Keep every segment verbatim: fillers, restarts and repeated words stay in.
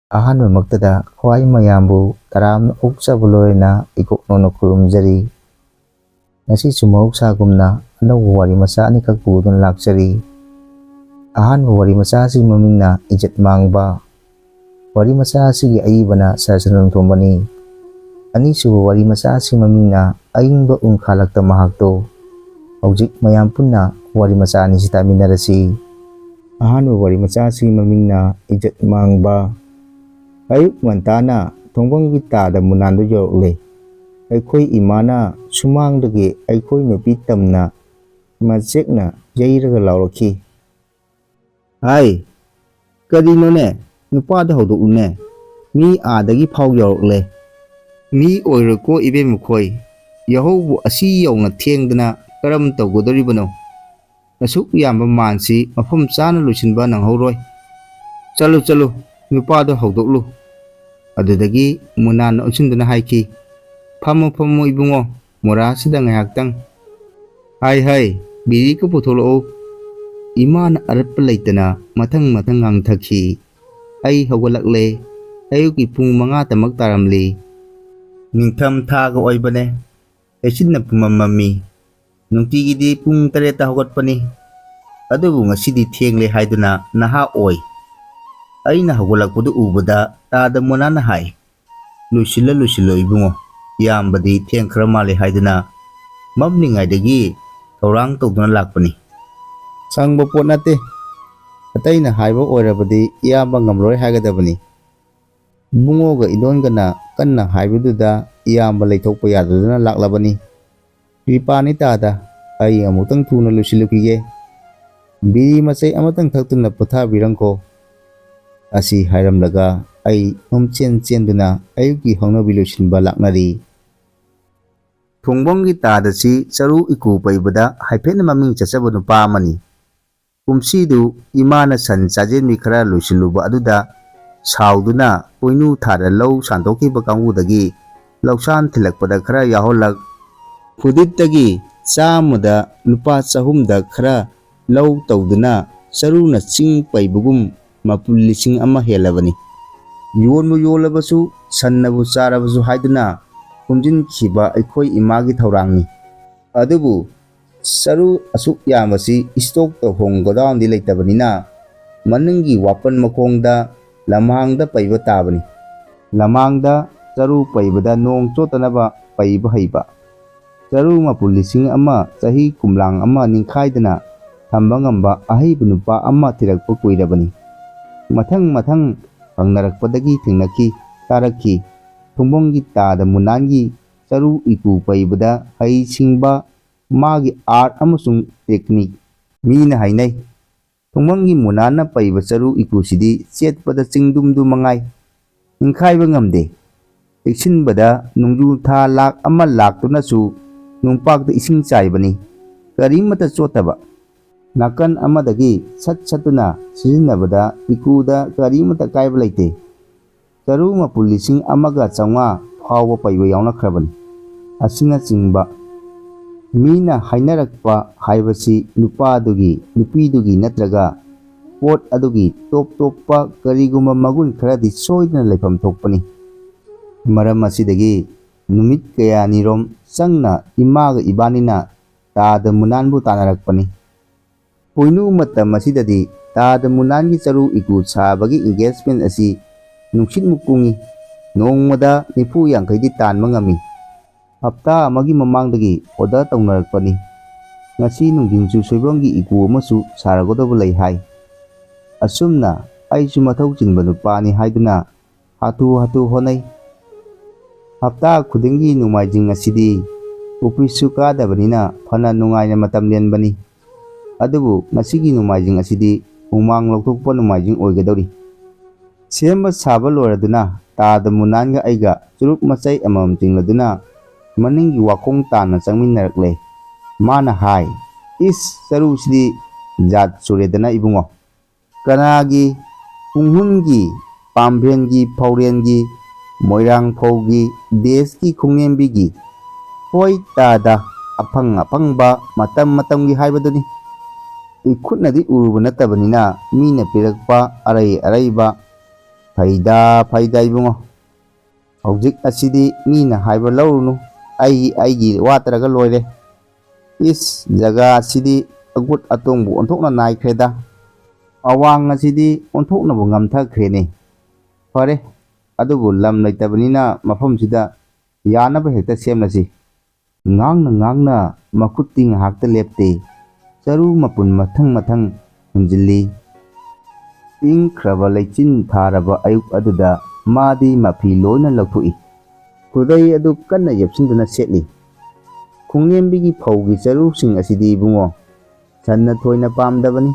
ꯑꯍꯥꯟꯕꯃꯛꯇꯗ ꯈ꯭ꯋꯥꯏ ꯃꯌꯥꯝꯕꯨ ꯇꯔꯥꯝꯅ ꯑꯣꯛꯆꯕ ꯂꯣꯏꯅ ꯏꯀꯣꯛꯅꯧꯅ ꯈꯨꯔꯨꯝꯖꯔꯤ꯫ ꯉꯁꯤꯁꯨ ꯃꯍꯧꯁꯥꯒꯨꯝꯅ ꯑꯅꯧꯕ ꯋꯥꯔꯤ ꯃꯆꯥ ꯑꯅꯤꯈꯛ ꯄꯨꯗꯨꯅ ꯂꯥꯛꯆꯔꯤ꯫ ꯑꯍꯥꯟꯕ ꯋꯥꯔꯤ ꯃꯆꯥ ꯑꯁꯤꯒꯤ ꯃꯃꯤꯡꯅ ꯏꯖꯠ ꯃꯥꯡꯕ꯫ ꯋꯥꯔꯤ ꯃꯆꯥ ꯑꯁꯤꯒꯤ ꯑꯏꯕꯅ ꯁꯥꯔ ꯁꯟꯗ꯭ꯔꯪꯊꯣꯝꯕꯅꯤ꯫ ꯑꯅꯤꯁꯨꯕ ꯋꯥꯔꯤ ꯃꯆꯥ ꯑꯁꯤꯒꯤ ꯃꯃꯤꯡꯅ ꯑꯏꯪꯕ ꯎꯟꯈꯥꯂꯛꯇ ꯃꯍꯥꯛꯇꯣ꯫ ꯍꯧꯖꯤꯛ ꯃꯌꯥꯝ ꯄꯨꯟꯅ ꯋꯥꯔꯤ ꯃꯆꯥ ꯑꯅꯤꯁꯤ ꯇꯥꯃꯤꯟꯅꯔꯁꯤ꯫ ꯑꯍꯥꯟꯕ ꯋꯥꯔꯤ ꯃꯆꯥ ꯑꯁꯤꯒꯤ ꯃꯃꯤꯡꯅ ꯏꯖꯠ ꯃꯥꯡꯕ꯫ ꯑꯌꯨꯛ ꯉꯟꯇꯥꯅ ꯊꯣꯡꯕꯪꯒꯤ ꯇꯥꯗ ꯃꯨꯅꯥꯟꯗꯨ ꯌꯧꯔꯛꯂꯦ꯫ ꯑꯩꯈꯣꯏ ꯏꯃꯥꯅ ꯁꯨꯃꯥꯡꯗꯒꯤ ꯑꯩꯈꯣꯏ ꯅꯨꯄꯤ ꯇꯝꯅ ꯃꯆꯦꯛꯅ ꯌꯩꯔꯒ ꯂꯥꯎꯔꯛꯈꯤ꯫ "ꯍꯥꯏ, ꯀꯔꯤꯅꯣꯅꯦ? ꯅꯨꯄꯥꯗ ꯍꯧꯗꯣꯛꯎꯅꯦ꯫ ꯃꯤ ꯑꯥꯗꯒꯤ ꯐꯥꯎ ꯌꯧꯔꯛꯂꯦ꯫" "ꯃꯤ ꯑꯣꯏꯔꯣꯏꯀꯣ ꯏꯕꯦꯝꯃ ꯈꯣꯏ꯫ ꯌꯥꯍꯧꯕꯨ ꯑꯁꯤ ꯌꯧꯅ ꯊꯦꯡꯗꯅ ꯀꯔꯝ ꯇꯧꯒꯗꯧꯔꯤꯕꯅꯣ? ꯑꯁꯨꯛ ꯌꯥꯝꯕ ꯃꯥꯟꯁꯤ ꯃꯐꯝ ꯆꯥꯅ ꯂꯣꯏꯁꯤꯟꯕ ꯅꯪꯍꯧꯔꯣꯏ꯫ ꯆꯠꯂꯨ, ꯆꯠꯂꯨ, ꯅꯨꯄꯥꯗꯣ ꯍꯧꯗꯣꯛꯂꯨ꯫" ꯑꯗꯨꯗꯒꯤ ꯃꯨꯅꯥꯟꯅ ꯑꯣꯟꯁꯤꯟꯗꯨꯅ ꯍꯥꯏꯈꯤ, "ꯐꯝꯃꯨ, ꯐꯝꯃꯨ ꯏꯕꯨꯡꯉꯣ, ꯃꯣꯔꯥꯁꯤꯗ ꯉꯥꯏꯍꯥꯛꯇꯪ꯫ ꯍꯥꯏ, ꯍꯥꯏ, ꯕꯤꯔꯤꯒ ꯄꯨꯊꯣꯛꯂꯛꯎ꯫ ꯏꯃꯥꯅ ꯑꯔꯠꯄ ꯂꯩꯇꯅ ꯃꯊꯪ ꯃꯊꯪ ꯉꯥꯡꯊꯈꯤ꯫ ꯑꯩ ꯍꯧꯒꯠꯂꯛꯂꯦ꯫ ꯑꯌꯨꯛꯀꯤ ꯄꯨꯡ ꯃꯉꯥ ꯇꯃꯛ ꯇꯥꯔꯝꯂꯤ꯫ ꯅꯤꯡꯊꯝ ꯊꯥꯒ ꯑꯣꯏꯕꯅꯦ꯫ ꯂꯩꯆꯤꯟꯅ ꯄꯨꯝꯃꯝ ꯃꯝꯃꯤ꯫ ꯅꯨꯡꯇꯤꯒꯤꯗꯤ ꯄꯨꯡ ꯇꯔꯦꯠꯇ ꯍꯧꯒꯠꯄꯅꯤ꯫ ꯑꯗꯨꯕꯨ ꯉꯁꯤꯗꯤ ꯊꯦꯡꯂꯦ ꯍꯥꯏꯗꯨꯅ ꯅꯍꯥ ꯑꯣꯏ꯫ ꯑꯩꯅ ꯍꯧꯒꯠꯂꯛꯄꯗꯨ ꯎꯕꯗ ꯇꯥꯗ ꯃꯣꯅꯥꯅ ꯍꯥꯏ, "ꯂꯣꯏꯁꯤꯜꯂꯣ, ꯂꯣꯏꯁꯤꯜꯂꯣ ꯏꯕꯨꯡꯉꯣ, ꯏꯌꯥꯝꯕꯗꯤ ꯊꯦꯡꯈ꯭ꯔ ꯃꯥꯜꯂꯦ" ꯍꯥꯏꯗꯨꯅ ꯃꯝꯂꯤꯉꯩꯗꯒꯤ ꯊꯧꯔꯥꯡ ꯇꯧꯗꯨꯅ ꯂꯥꯛꯄꯅꯤ꯫ ꯁꯪꯕ ꯄꯣꯠ ꯅꯠꯇꯦ꯫ ꯑꯇꯩꯅ ꯍꯥꯏꯕ ꯑꯣꯏꯔꯕꯗꯤ ꯏꯌꯥꯝꯕ ꯉꯝꯂꯣꯏ ꯍꯥꯏꯒꯗꯕꯅꯤ꯫ ꯏꯕꯨꯡꯉꯣꯒ ꯏꯗꯣꯟꯒꯅ ꯀꯟꯅ ꯍꯥꯏꯕꯗꯨꯗ ꯏꯌꯥꯝꯕ ꯂꯩꯊꯣꯛꯄ ꯌꯥꯗꯗꯨꯅ ꯂꯥꯛꯂꯕꯅꯤ꯫ ꯀ꯭ꯔꯤꯄꯥꯅꯤ ꯇꯥꯗ, ꯑꯩ ꯑꯃꯨꯛꯇꯪ ꯊꯨꯅ ꯂꯣꯏꯁꯤꯜꯂꯨꯈꯤꯒꯦ꯫ ꯕꯤꯔꯤ ꯃꯆꯩ ꯑꯃꯇꯪ ꯊꯛꯇꯨꯅ ꯄꯣꯊꯥꯕꯤꯔꯪꯀꯣ꯫ ꯑꯁꯤ ꯍꯥꯏꯔꯝꯂꯒ ꯑꯩ ꯅꯨꯡꯆꯦꯟ ꯆꯦꯟꯗꯨꯅ ꯑꯌꯨꯛꯀꯤ ꯍꯧꯅꯕꯤ ꯂꯣꯏꯁꯤꯟꯕ ꯂꯥꯛꯅꯔꯤ꯫ ꯊꯣꯡꯕꯝꯒꯤ ꯇꯥꯗꯁꯤ ꯆꯔꯨ ꯏꯀꯨ ꯄꯩꯕꯗ ꯍꯥꯏꯐꯦꯠꯅ ꯃꯃꯤꯡ ꯆꯠꯆꯕ ꯅꯨꯄꯥ ꯑꯃꯅꯤ꯫ ꯀꯨꯝꯁꯤꯗꯨ ꯏꯃꯥꯅ ꯁꯟ ꯆꯥꯖꯦꯟꯕꯤ ꯈꯔ ꯂꯣꯏꯁꯤꯜꯂꯨꯕ ꯑꯗꯨꯗ ꯁꯥꯎꯗꯨꯅ ꯄꯣꯏꯅꯨ ꯊꯥꯗ ꯂꯧ ꯁꯥꯟꯗꯣꯛꯈꯤꯕ ꯀꯥꯡꯕꯨꯗꯒꯤ ꯂꯧꯁꯥꯟ ꯊꯤꯜꯂꯛꯄꯗ ꯈꯔ ꯌꯥꯎꯍꯜꯂꯛ, ꯐꯨꯗꯤꯠꯇꯒꯤ ꯆꯥꯝꯃꯗ ꯂꯨꯄꯥ ꯆꯍꯨꯝꯗ ꯈꯔ ꯂꯧ ꯇꯧꯗꯨꯅ ꯆꯔꯨꯅ ꯆꯤꯡ ꯄꯩꯕꯒꯨꯝ ꯃꯄꯨꯟ ꯂꯤꯁꯤꯡ ꯑꯃ ꯍꯦꯜꯂꯕꯅꯤ꯫ ꯌꯣꯟꯕꯨ ꯌꯣꯜꯂꯕꯁꯨ, ꯁꯟꯅꯕꯨ ꯆꯥꯔꯕꯁꯨ ꯍꯥꯏꯗꯨꯅ ꯈꯣꯝꯖꯤꯟꯈꯤꯕ ꯑꯩꯈꯣꯏ ꯏꯃꯥꯒꯤ ꯊꯧꯔꯥꯡꯅꯤ꯫ ꯑꯗꯨꯕꯨ ꯆꯔꯨ ꯑꯁꯨꯛ ꯌꯥꯝꯕꯁꯤ ꯏꯁꯇꯣꯛ ꯇꯧꯐꯝ ꯒꯣꯗꯥꯎꯟꯗꯤ ꯂꯩꯇꯕꯅꯤꯅ, ꯃꯅꯤꯡꯒꯤ ꯋꯥꯄꯟ ꯃꯈꯣꯡꯗ ꯂꯃꯥꯡꯗ ꯄꯩꯕ ꯇꯥꯕꯅꯤ꯫ ꯂꯃꯥꯡꯗ ꯆꯔꯨ ꯄꯩꯕꯗ ꯅꯣꯡ ꯆꯣꯠꯇꯅꯕ ꯄꯩꯕ ꯍꯩꯕ, ꯆꯔꯨ ꯃꯄꯨꯟ ꯂꯤꯁꯤꯡ ꯑꯃ ꯆꯍꯤ ꯀꯨꯝꯂꯥꯡ ꯑꯃ ꯅꯤꯡꯈꯥꯏꯗꯅ ꯊꯝꯕ ꯉꯝꯕ ꯑꯍꯩꯕ ꯅꯨꯄꯥ ꯑꯃ ꯊꯤꯔꯛꯄ ꯀꯨꯏꯔꯕꯅꯤ꯫ ꯃꯊꯪ ꯃꯊꯪ ꯍꯪꯅꯔꯛꯄꯗꯒꯤ ꯊꯦꯡꯅꯈꯤ, ꯇꯥꯔꯛꯈꯤ꯫ ꯊꯣꯡꯕꯝꯒꯤ ꯇꯥꯗ ꯃꯨꯅꯥꯟꯒꯤ ꯆꯔꯨ ꯏꯀꯨ ꯄꯩꯕꯗ ꯍꯩꯁꯤꯡꯕ, ꯃꯥꯒꯤ ꯑꯥꯔꯠ ꯑꯃꯁꯨꯡ ꯇꯦꯛꯅꯤꯛ ꯃꯤꯅ ꯍꯥꯏꯅꯩ꯫ ꯊꯣꯡꯕꯝꯒꯤ ꯃꯨꯅꯥꯟꯅ ꯄꯩꯕ ꯆꯔꯨ ꯏꯀꯨꯁꯤꯗꯤ ꯆꯦꯠꯄꯗ ꯆꯤꯡꯗꯨꯝꯗꯨ ꯃꯉꯥꯏ, ꯅꯤꯡꯈꯥꯏꯕ ꯉꯝꯗꯦ꯫ ꯆꯦꯛꯁꯤꯟꯕꯗ ꯅꯣꯡꯖꯨ ꯊꯥ ꯂꯥꯛ ꯑꯃ ꯂꯥꯛꯇꯨꯅꯁꯨ ꯅꯣꯡꯄꯥꯛꯇ ꯏꯁꯤꯡ ꯆꯥꯏꯕꯅꯤ, ꯀꯔꯤꯃꯠꯇ ꯆꯣꯠꯇꯕ꯫ ꯅꯥꯀꯟ ꯑꯃꯗꯒꯤ ꯁꯠ ꯁꯠꯇꯨꯅ ꯁꯤꯖꯤꯟꯅꯕꯗ ꯏꯀꯨꯗ ꯀꯔꯤꯃꯠꯇ ꯀꯥꯏꯕ ꯂꯩꯇꯦ꯫ ꯆꯔꯨ ꯃꯄꯨꯟ ꯂꯤꯁꯤꯡ ꯑꯃꯒ ꯆꯥꯝꯃꯉꯥ ꯐꯥꯎꯕ ꯄꯩꯕ ꯌꯥꯎꯅꯈ꯭ꯔꯕꯅꯤ꯫ ꯑꯁꯤꯅꯆꯤꯡꯕ ꯃꯤꯅ ꯍꯥꯏꯅꯔꯛꯄ ꯍꯥꯏꯕꯁꯤ ꯅꯨꯄꯥꯗꯨꯒꯤ, ꯅꯨꯄꯤꯗꯨꯒꯤ ꯅꯠꯇ꯭ꯔꯒ ꯄꯣꯠ ꯑꯗꯨꯒꯤ ꯇꯣꯞ ꯇꯣꯞꯄ ꯀꯔꯤꯒꯨꯝꯕ ꯃꯒꯨꯟ ꯈꯔꯗꯤ ꯁꯣꯏꯗꯅ ꯂꯩꯐꯝ ꯊꯣꯛꯄꯅꯤ꯫ ꯃꯔꯝ ꯑꯁꯤꯗꯒꯤ ꯅꯨꯃꯤꯠ ꯀꯌꯥꯅꯤꯔꯣꯝ ꯆꯪꯅ ꯏꯃꯥꯒ ꯏꯕꯥꯅꯤꯅ ꯇꯥꯗ ꯃꯨꯅꯥꯟꯕꯨ ꯇꯥꯟꯅꯔꯛꯄꯅꯤ꯫ ꯄꯣꯏꯅꯨ ꯃꯇꯝ ꯑꯁꯤꯗꯗꯤ ꯇꯥꯗ ꯃꯨꯅꯥꯟꯒꯤ ꯆꯔꯨ ꯏꯀꯨ ꯁꯥꯕꯒꯤ ꯏꯟꯒꯦꯖꯃꯦꯟ ꯑꯁꯤ ꯅꯨꯡꯁꯤꯠꯃꯨꯛ ꯀꯨꯡꯏ꯫ ꯅꯣꯡꯃꯗ ꯅꯤꯐꯨ ꯌꯥꯡꯈꯩꯗꯤ ꯇꯥꯟꯕ ꯉꯝꯃꯤ꯫ ꯍꯞꯇꯥ ꯑꯃꯒꯤ ꯃꯃꯥꯡꯗꯒꯤ ꯑꯣꯔꯗꯔ ꯇꯧꯅꯔꯛꯄꯅꯤ꯫ ꯉꯁꯤ ꯅꯨꯡꯊꯤꯜꯁꯨ ꯁꯣꯏꯕꯝꯒꯤ ꯏꯀꯨ ꯑꯃꯁꯨ ꯁꯥꯔꯒꯗꯧꯕ ꯂꯩ ꯍꯥꯏ꯫ ꯑꯁꯨꯝꯅ ꯑꯩꯁꯨ ꯃꯊꯧ ꯆꯤꯟꯕ ꯅꯨꯄꯥꯅꯤ ꯍꯥꯏꯗꯨꯅ ꯍꯥꯊꯨ ꯍꯥꯊꯨ ꯍꯣꯠꯅꯩ꯫ ꯍꯞꯇꯥ ꯈꯨꯗꯤꯡꯒꯤ ꯅꯣꯡꯃꯥꯏꯖꯤꯡ ꯑꯁꯤꯗꯤ ꯑꯣꯐꯤꯁꯁꯨ ꯀꯥꯗꯕꯅꯤꯅ ꯐꯅ ꯅꯨꯡꯉꯥꯏꯅ ꯃꯇꯝ ꯂꯦꯟꯕꯅꯤ꯫ ꯑꯗꯨꯕꯨ ꯉꯁꯤꯒꯤ ꯅꯣꯡꯃꯥꯏꯖꯤꯡ ꯑꯁꯤꯗꯤ ꯍꯨꯃꯥꯡ ꯂꯧꯊꯣꯛꯄ ꯅꯣꯡꯃꯥꯏꯖꯤꯡ ꯑꯣꯏꯒꯗꯧꯔꯤ꯫ ꯁꯦꯝꯕ ꯁꯥꯕ ꯂꯣꯏꯔꯗꯨꯅ ꯇꯥꯗ ꯃꯨꯅꯥꯟꯒ ꯑꯩꯒ ꯆꯨꯔꯨꯞ ꯃꯆꯩ ꯑꯃꯃꯝ ꯆꯤꯡꯂꯗꯨꯅ ꯃꯅꯤꯡꯒꯤ ꯋꯥꯈꯣꯡ ꯇꯥꯟꯅ ꯆꯪꯃꯤꯟꯅꯔꯛꯂꯦ꯫ ꯃꯥꯅ ꯍꯥꯏ, "ꯏꯁ, ꯆꯔꯨꯁꯤꯗꯤ ꯖꯥꯠ ꯁꯨꯔꯦꯗꯅ ꯏꯕꯨꯡꯉꯣ꯫ ꯀꯅꯥꯒꯤ? ꯄꯨꯡꯍꯨꯟꯒꯤ, ꯄꯥꯝꯚꯦꯟꯒꯤ, ꯐꯧꯔꯦꯟꯒꯤ, ꯃꯣꯏꯔꯥꯡ ꯐꯧꯒꯤ, ꯗꯦꯁꯀꯤ ꯈꯣꯡꯅꯦꯝꯕꯤꯒꯤ, ꯍꯣꯏ ꯇꯥꯗ, ꯑꯐꯪ ꯑꯐꯪꯕ ꯃꯇꯝ ꯃꯇꯝꯒꯤ ꯍꯥꯏꯕꯗꯨꯅꯤ꯫ ꯏꯈꯨꯠꯅꯗꯤ ꯎꯔꯨꯕ ꯅꯠꯇꯕꯅꯤꯅ ꯃꯤꯅ ꯄꯤꯔꯛꯄ ꯑꯔꯩ ꯑꯔꯩꯕ "ꯐꯩꯗ, ꯐꯩꯗ ꯏꯕꯨꯡꯉꯣ, ꯍꯧꯖꯤꯛ ꯑꯁꯤꯗꯤ ꯃꯤꯅ ꯍꯥꯏꯕ ꯂꯧꯔꯨꯅꯨ, ꯑꯩ ꯑꯩꯒꯤ ꯋꯥꯠꯇ꯭ꯔꯒ ꯂꯣꯏꯔꯦ꯫ ꯏꯁ, ꯖꯒꯥ ꯑꯁꯤꯗꯤ ꯑꯒꯨꯠ ꯑꯇꯣꯡꯕꯨ ꯑꯣꯟꯊꯣꯛꯅ ꯅꯥꯏꯈ꯭ꯔꯦꯗ꯫ ꯑꯋꯥꯡ ꯑꯁꯤꯗꯤ ꯑꯣꯟꯊꯣꯛꯅꯕꯨ ꯉꯝꯊꯈ꯭ꯔꯦꯅꯦ꯫ ꯐꯔꯦ, ꯑꯗꯨꯕꯨ ꯂꯝ ꯂꯩꯇꯕꯅꯤꯅ ꯃꯐꯝꯁꯤꯗ ꯌꯥꯅꯕ ꯍꯦꯛꯇ ꯁꯦꯝꯂꯁꯤ꯫" ꯉꯥꯡꯅ ꯉꯥꯡꯅ ꯃꯈꯨꯠꯇꯤ ꯉꯥꯏꯍꯥꯛꯇ ꯂꯦꯞꯇꯦ꯫ ꯆꯔꯨ ꯃꯄꯨꯟ ꯃꯊꯪ ꯃꯊꯪ ꯍꯨꯟꯖꯤꯜꯂꯤ꯫ ꯏꯪꯈ꯭ꯔꯕ ꯂꯩꯆꯤꯟ ꯊꯥꯔꯕ ꯑꯌꯨꯛ ꯑꯗꯨꯗ ꯃꯥꯗꯤ ꯃꯐꯤ ꯂꯣꯏꯅ ꯂꯧꯊꯣꯛꯏ꯫ ꯈꯨꯗꯩ ꯑꯗꯨ ꯀꯟꯅ ꯌꯦꯞꯁꯤꯟꯗꯨꯅ ꯁꯦꯠꯂꯤ꯫ "ꯈꯣꯡꯂꯦꯝꯕꯤꯒꯤ ꯐꯧꯒꯤ ꯆꯔꯨꯁꯤꯡ ꯑꯁꯤꯗꯤ ꯏꯕꯨꯡꯉꯣ, ꯁꯟꯅ ꯊꯣꯏꯅ ꯄꯥꯝꯗꯕꯅꯤ꯫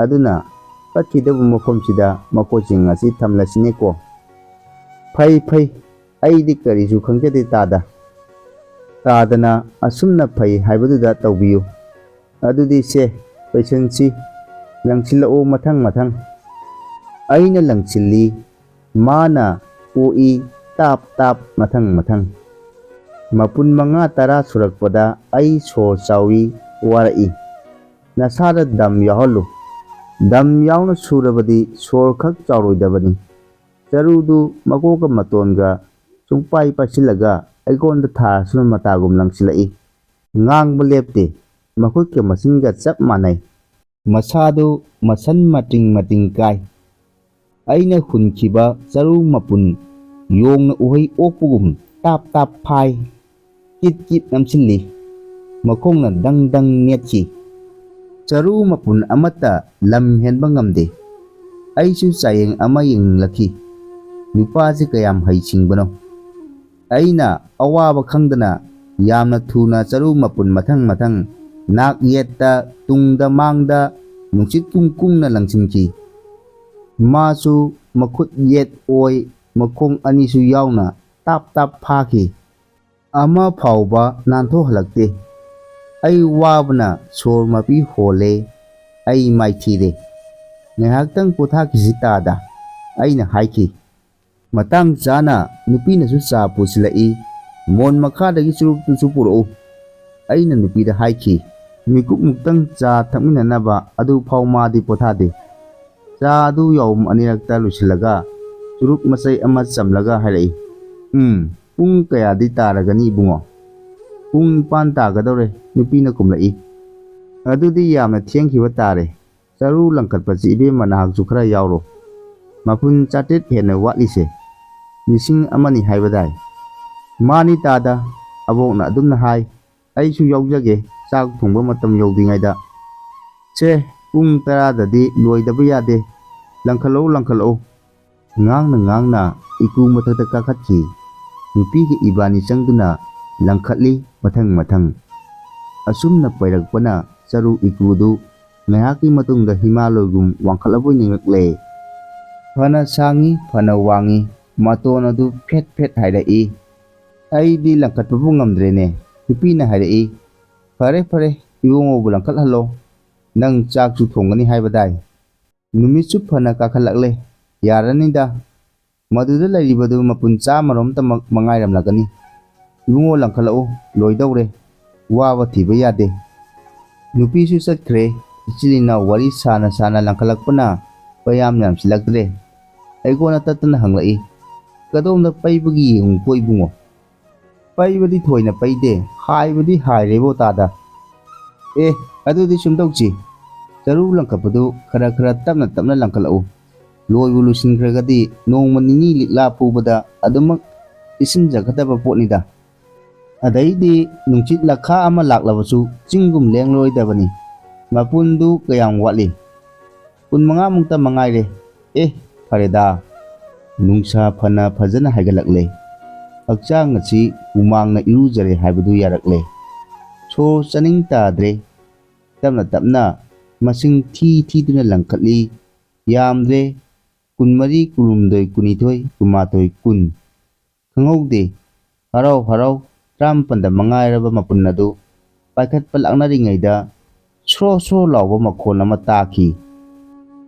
ꯑꯗꯨꯅ ꯄꯠꯈꯤꯗꯕ ꯃꯐꯝꯁꯤꯗ ꯃꯈꯣꯏꯁꯤꯡ ꯑꯁꯤ ꯊꯝꯂꯁꯤꯅꯦꯀꯣ꯫" "ꯐꯩ, ꯐꯩ, ꯑꯩꯗꯤ ꯀꯔꯤꯁꯨ ꯈꯪꯖꯗꯦ ꯇꯥꯗ꯫ ꯇꯥꯗꯅ ꯑꯁꯨꯝꯅ ꯐꯩ ꯍꯥꯏꯕꯗꯨꯗ ꯇꯧꯕꯤꯌꯨ꯫ ꯑꯗꯨꯗꯤ ꯁꯦ, ꯂꯣꯏꯁꯟꯁꯤ, ꯂꯪꯁꯤꯜꯂꯛꯎ ꯃꯊꯪ ꯃꯊꯪ꯫" ꯑꯩꯅ ꯂꯪꯁꯤꯜꯂꯤ, ꯃꯥꯅ ꯀꯣꯛꯏ, ꯇꯥꯞ ꯇꯥꯞ ꯃꯊꯪ ꯃꯊꯪ꯫ ꯃꯄꯨꯟ ꯃꯉꯥ ꯇꯔꯥ ꯁꯨꯔꯛꯄꯗ ꯑꯩ ꯁꯣꯔ ꯆꯥꯎꯏ, ꯋꯥꯔꯛꯏ꯫ "ꯅꯁꯥꯗ ꯗꯝ ꯌꯥꯎꯍꯜꯂꯨ꯫ ꯗꯝ ꯌꯥꯎꯅ ꯁꯨꯔꯕꯗꯤ ꯁꯣꯔ ꯈꯛ ꯆꯥꯎꯔꯣꯏꯗꯕꯅꯤ꯫" ꯆꯔꯨꯗꯨ ꯃꯀꯣꯛꯀ ꯃꯇꯣꯟꯒ ꯁꯨꯡꯄꯥꯏ ꯄꯥꯏꯁꯤꯜꯂꯒ ꯑꯩꯉꯣꯟꯗ ꯊꯥꯔꯁꯅꯨ ꯃꯇꯥꯒꯨꯝ ꯂꯪꯁꯤꯜꯂꯛꯏ꯫ ꯉꯥꯡꯕ ꯂꯦꯞꯇꯦ꯫ ꯃꯈꯨꯠꯀ ꯃꯆꯤꯟꯒ ꯆꯞ ꯃꯥꯟꯅꯩ꯫ ꯃꯁꯥꯗꯨ ꯃꯁꯟ ꯃꯇꯤꯡ ꯃꯇꯤꯡ ꯀꯥꯏ꯫ ꯑꯩꯅ ꯍꯨꯟꯈꯤꯕ ꯆꯔꯨ ꯃꯄꯨꯟ ꯌꯣꯡꯅ ꯎꯍꯩ ꯑꯣꯛꯄꯒꯨꯝ ꯇꯥꯞ ꯇꯥꯞ ꯐꯥꯏ꯫ ꯀꯤꯠ ꯀꯤꯠ ꯅꯝꯁꯤꯜꯂꯤ꯫ ꯃꯈꯣꯡꯅ ꯗꯪ ꯗꯪ ꯅꯦꯠꯈꯤ꯫ ꯆꯔꯨ ꯃꯄꯨꯟ ꯑꯃꯠꯇ ꯂꯝ ꯍꯦꯟꯕ ꯉꯝꯗꯦ꯫ ꯑꯩꯁꯨ ꯆꯥꯌꯦꯡ ꯑꯃ ꯌꯦꯡꯂꯛꯈꯤ꯫ ꯅꯨꯄꯥꯁꯤ ꯀꯌꯥꯝ ꯍꯩꯁꯤꯡꯕꯅꯣ꯫ ꯑꯩꯅ ꯑꯋꯥꯕ ꯈꯪꯗꯅ ꯌꯥꯝꯅ ꯊꯨꯅ ꯆꯔꯨ ꯃꯄꯨꯟ ꯃꯊꯪ ꯃꯊꯪ ꯅꯥꯛ ꯌꯦꯠꯇ, ꯇꯨꯡꯗ, ꯃꯥꯡꯗ ꯅꯨꯡꯁꯤꯠ ꯀꯨꯝ ꯀꯨꯝꯅ ꯂꯪꯁꯤꯟꯈꯤ꯫ ꯃꯥꯁꯨ ꯃꯈꯨꯠ ꯌꯦꯠ ꯑꯣꯏ, ꯃꯈꯣꯡ ꯑꯅꯤꯁꯨ ꯌꯥꯎꯅ ꯇꯥꯞ ꯇꯥꯞ ꯐꯥꯈꯤ꯫ ꯑꯃ ꯐꯥꯎꯕ ꯅꯥꯟꯊꯣꯛꯍꯜꯂꯛꯇꯦ꯫ ꯑꯩ ꯋꯥꯕꯅ ꯁꯣꯔ ꯃꯄꯤ ꯍꯣꯜꯂꯦ꯫ ꯑꯩ ꯃꯥꯏꯊꯤꯔꯦ꯫ "ꯉꯥꯏꯍꯥꯛꯇꯪ ꯄꯣꯊꯥꯈꯤꯁꯤ ꯇꯥꯗ," ꯑꯩꯅ ꯍꯥꯏꯈꯤ꯫ ꯃꯇꯥꯡ ꯆꯥꯅ ꯅꯨꯄꯤꯅꯁꯨ ꯆꯥ ꯄꯨꯁꯤꯜꯂꯛꯏ꯫ "ꯃꯣꯟ ꯃꯈꯥꯗꯒꯤ ꯆꯨꯔꯨꯞꯇꯨꯁꯨ ꯄꯨꯔꯛꯎ," ꯑꯩꯅ ꯅꯨꯄꯤꯗ ꯍꯥꯏꯈꯤ꯫ ꯃꯤꯀꯨꯞꯃꯨꯛꯇꯪ ꯆꯥ ꯊꯛꯃꯤꯟꯅꯅꯕ ꯑꯗꯨꯐꯥꯎ ꯃꯥꯗꯤ ꯄꯣꯊꯥꯗꯦ꯫ ꯆꯥ ꯑꯗꯨ ꯌꯥꯎꯝ ꯑꯅꯤꯔꯛꯇ ꯂꯣꯏꯁꯤꯜꯂꯒ ꯆꯨꯔꯨꯞ ꯃꯆꯩ ꯑꯃ ꯆꯝꯂꯒ ꯍꯥꯏꯔꯛꯏ꯫ "ꯎꯝ, ꯄꯨꯡ ꯀꯌꯥꯗꯤ ꯇꯥꯔꯒꯅꯤ ꯏꯕꯨꯡꯉꯣ?" "ꯄꯨꯡ ꯅꯤꯄꯥꯟ ꯇꯥꯒꯗꯧꯔꯦ," ꯅꯨꯄꯤꯅ ꯈꯨꯝꯂꯛꯏ꯫ "ꯑꯗꯨꯗꯤ ꯌꯥꯝꯅ ꯊꯦꯡꯈꯤꯕ ꯇꯥꯔꯦ꯫ ꯆꯔꯨ ꯂꯪꯈꯠꯄꯁꯤ ꯏꯕꯦꯝꯃ ꯅꯍꯥꯛꯁꯨ ꯈꯔ ꯌꯥꯎꯔꯣ꯫ ꯃꯄꯨꯟ ꯆꯥꯇ꯭ꯔꯦꯠ ꯍꯦꯟꯅ ꯋꯥꯠꯂꯤꯁꯦ꯫ ꯂꯤꯁꯤꯡ ꯑꯃꯅꯤ ꯍꯥꯏꯕꯗꯥꯏ?" "ꯃꯥꯅꯤ ꯇꯥꯗ, ꯑꯕꯣꯛꯅ ꯑꯗꯨꯝꯅ ꯍꯥꯏ꯫ ꯑꯩꯁꯨ ꯌꯥꯎꯖꯒꯦ, ꯆꯥꯛ ꯊꯣꯡꯕ ꯃꯇꯝ ꯌꯧꯗ꯭ꯔꯤꯉꯩꯗ꯫ ꯁꯦ, ꯄꯨꯡ ꯇꯔꯥꯗꯗꯤ ꯂꯣꯏꯗꯕ ꯌꯥꯗꯦ꯫ ꯂꯪꯈꯠꯂꯛꯎ, ꯂꯪꯈꯠꯂꯛꯎ꯫" ꯉꯥꯡꯅ ꯉꯥꯡꯅ ꯏꯀꯨ ꯃꯊꯛꯇ ꯀꯥꯈꯠꯈꯤ꯫ ꯅꯨꯄꯤꯒ ꯏꯕꯥꯅꯤ ꯆꯪꯗꯨꯅ ꯂꯪꯈꯠꯂꯤ ꯃꯊꯪ ꯃꯊꯪ꯫ ꯑꯁꯨꯝꯅ ꯄꯩꯔꯛꯄꯅ ꯆꯔꯨ ꯏꯀꯨꯗꯨ ꯉꯥꯏꯍꯥꯛꯀꯤ ꯃꯇꯨꯡꯗ ꯍꯤꯃꯥꯂꯣꯏꯒꯨꯝ ꯋꯥꯡꯈꯠꯂꯕꯣꯏ ꯅꯤꯡꯂꯛꯂꯦ꯫ ꯐꯅ ꯁꯥꯡꯏ, ꯐꯅ ꯋꯥꯡꯏ, ꯃꯇꯣꯟ ꯑꯗꯨ ꯐꯦꯠ ꯐꯦꯠ ꯍꯥꯏꯔꯛꯏ꯫ ꯑꯩꯗꯤ ꯂꯪꯈꯠꯄꯕꯨ ꯉꯝꯗ꯭ꯔꯦꯅꯦ꯫ ꯅꯨꯄꯤꯅ ꯍꯥꯏꯔꯛꯏ, "ꯐꯔꯦ, ꯐꯔꯦ, ꯏꯕꯨꯡꯉꯣꯕꯨ ꯂꯪꯈꯠꯍꯜꯂꯣ꯫ ꯅꯪ ꯆꯥꯛꯁꯨ ꯊꯣꯡꯒꯅꯤ ꯍꯥꯏꯕꯗꯥꯏ?" ꯅꯨꯃꯤꯠꯁꯨ ꯐꯅ ꯀꯥꯈꯠꯂꯛꯂꯦ꯫ ꯌꯥꯔꯅꯤꯗ꯫ ꯃꯗꯨꯗ ꯂꯩꯔꯤꯕꯗꯨ ꯃꯄꯨꯟ ꯆꯥꯝꯃꯔꯣꯝꯇꯃꯛ ꯃꯉꯥꯏꯔꯝꯂꯒꯅꯤ꯫ ꯏꯕꯨꯡꯉꯣ, ꯂꯪꯈꯠꯂꯛꯎ, ꯂꯣꯏꯗꯧꯔꯦ꯫ ꯋꯥꯕ ꯊꯤꯕ ꯌꯥꯗꯦ꯫ ꯅꯨꯄꯤꯁꯨ ꯆꯠꯈ꯭ꯔꯦ꯫ ꯏꯆꯤꯜ ꯏꯅꯥꯎ ꯋꯥꯔꯤ ꯁꯥꯅ ꯁꯥꯅ ꯂꯪꯈꯠꯂꯛꯄꯅ ꯄꯌꯥꯝ ꯌꯥꯝꯁꯤꯜꯂꯛꯇ꯭ꯔꯦ꯫ ꯑꯩꯉꯣꯟꯗ ꯇꯠꯇꯅ ꯍꯪꯂꯛꯏ, "ꯀꯗꯣꯝꯗ ꯄꯩꯕꯒꯤ ꯌꯦꯡꯉꯨꯀꯣ ꯏꯕꯨꯡꯉꯣ?" "ꯄꯩꯕꯗꯤ ꯊꯣꯏꯅ ꯄꯩꯗꯦ, ꯍꯥꯏꯕꯗꯤ ꯍꯥꯏꯔꯦꯕꯣ ꯇꯥꯗ꯫" "ꯑꯦ, ꯑꯗꯨꯗꯤ ꯁꯨꯝ ꯇꯧꯁꯤ, ꯆꯔꯨ ꯂꯪꯈꯠꯄꯗꯨ ꯈꯔ ꯈꯔ ꯇꯞꯅ ꯇꯞꯅ ꯂꯪꯈꯠꯂꯛꯎ꯫ ꯂꯣꯏꯕꯨ ꯂꯣꯏꯁꯤꯟꯈ꯭ꯔꯒꯗꯤ ꯅꯣꯡꯃ ꯅꯤꯅꯤ ꯂꯤꯛꯂꯥ ꯄꯨꯕꯗ ꯑꯗꯨꯃꯛ ꯏꯁꯤꯟꯖꯒꯗꯕ ꯄꯣꯠꯅꯤꯗ꯫ ꯑꯗꯩꯗꯤ ꯅꯨꯡꯁꯤꯠ ꯂꯈꯥ ꯑꯃ ꯂꯥꯛꯂꯕꯁꯨ ꯆꯤꯡꯒꯨꯝ ꯂꯦꯡꯂꯣꯏꯗꯕꯅꯤ꯫ ꯃꯄꯨꯟꯗꯨ ꯀꯌꯥꯝ ꯋꯥꯠꯂꯤ?" "ꯀꯨꯟꯃꯉꯥꯃꯨꯛꯇ ꯃꯉꯥꯏꯔꯦ꯫" "ꯑꯦ, ꯐꯔꯦꯗ꯫ ꯅꯨꯡꯁꯥ ꯐꯅ ꯐꯖꯅ ꯍꯥꯏꯒꯠꯂꯛꯂꯦ꯫ ꯍꯛꯆꯥꯡ ꯑꯁꯤ ꯍꯨꯃꯥꯡꯅ ꯏꯔꯨꯖꯔꯦ ꯍꯥꯏꯕꯗꯨ ꯌꯥꯔꯛꯂꯦ꯫ ꯁꯣꯔ ꯆꯥꯅꯤꯡ ꯇꯥꯗ꯭ꯔꯦ꯫" ꯇꯞꯅ ꯇꯞꯅ ꯃꯁꯤꯡ ꯊꯤ ꯊꯤꯗꯨꯅ ꯂꯪꯈꯠꯂꯤ꯫ ꯌꯥꯝꯗ꯭ꯔꯦ꯫ ꯀꯨꯟꯃꯔꯤ, ꯀꯨꯟꯍꯨꯝꯗꯣꯏ, ꯀꯨꯟꯅꯤꯊꯣꯏ, ꯀꯨꯟꯃꯥꯊꯣꯏ, ꯀꯨꯟ꯫ ꯈꯪꯍꯧꯗꯦ꯫ ꯍꯔꯥꯎ ꯍꯔꯥꯎ ꯇꯔꯥꯃꯥꯄꯟꯗ ꯃꯉꯥꯏꯔꯕ ꯃꯄꯨꯟ ꯑꯗꯨ ꯄꯥꯏꯈꯠꯄ ꯂꯥꯛꯅꯔꯤꯉꯩꯗ ꯁ꯭ꯔꯣ ꯁ꯭ꯔꯣ ꯂꯥꯎꯕ ꯃꯈꯣꯟ ꯑꯃ ꯇꯥꯈꯤ꯫